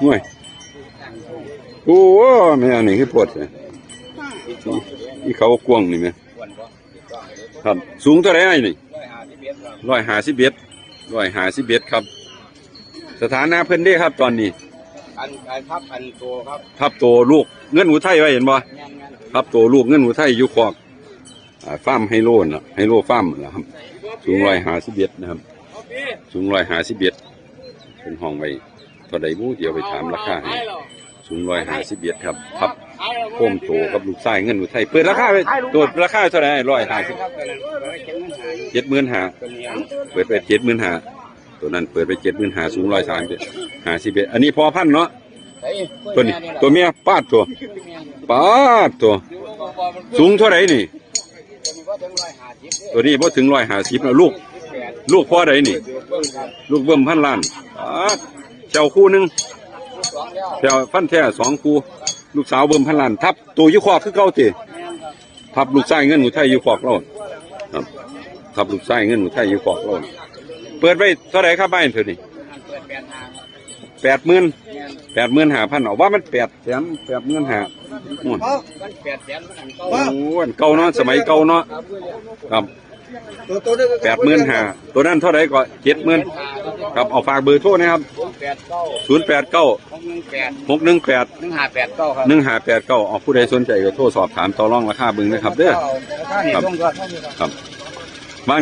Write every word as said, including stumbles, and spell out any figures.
ห่วย โอ้ แม่นี่คือปวดเลย อีเขากวางนี่แม่ ครับ สูงเท่าไหร่ไอ้นี่ ร้อยห้าสิบเอ็ด ร้อยห้าสิบเอ็ดครับ สถานะเพิ่นเด้ครับตอนนี้ อัน อันทับอันโตครับ ทับโตลูกเงินอุทัยไว้เห็นบ่ แม่นๆ ทับโตลูกเงินอุทัยอยู่คอก อ่า ฟาร์มไฮโลน่ะ ไฮโลฟาร์มนะครับ สูงร้อยห้าสิบเอ็ดนะครับ สูงร้อยห้าสิบเอ็ด เป็นห้องไว้เท่าใดบู้ เดี๋ยวไปถามราคาให้ สูงร้อยห้าสิบเอ็ดครับ ทับโค้มโตกับลูกชายเงินอุทัย เปิดราคาไว้ ตัวราคาเท่าไหร่ ร้อยห้าสิบ เจ็ดหมื่นห้า เปิดไปเจ็ดหมื่นห้า ตัวนั้นเปิดไปเจ็ดหมื่นห้า สูงร้อยสามสิบ ห้าสิบเอ็ด อันนี้พอพันธุ์เนาะ ตัวนี้ ตัวเมีย ปาดตัว ปาดตัว สูงเท่าไหร่นี่ ตัวนี้พอถึงร้อยห้าสิบแล้วลูก ลูกพ่อใดนี่ ลูกเบิ่มพันล้าน ปาด เจ้าคู่หนึ่ง เจ้าฟันแท้สองคู่ ลูกสาวเบิ่มพันล้าน ทับตัวอยู่คอกคือเก่าติ ทับลูกชายเงินอุทัยอยู่คอกเรา ครับ ทับลูกชายเงินอุทัยอยู่คอกเรา เปิดไว้เท่าไหร่ครับไอ้ตัวนี้ แปดหมื่น แปดหมื่นห้าพัน เอาว่ามันแปดแสน แปดหมื่นห้า อืม มันแปดแสนมันเก่า โอ้ อันเก่าเนาะ สมัยเก่าเนาะ ครับ ตัว ตัวนั้นก็ แปดหมื่นห้า ตัวนั้นเท่าไหร่ก็ เจ็ดหมื่น ครับ เอาฝากเบอร์โทรนะครับ ศูนย์แปดเก้า ศูนย์แปดเก้า หกหนึ่งแปด หกหนึ่งแปด หนึ่งห้าแปดเก้า ครับ หนึ่งห้าแปดเก้า เอาผู้ใดสนใจก็โทรสอบถามต่อรองราคาเบิ่งนะครับเด้อ เอาราคานี่ ครับ ลงก่อน ครับ ว่าง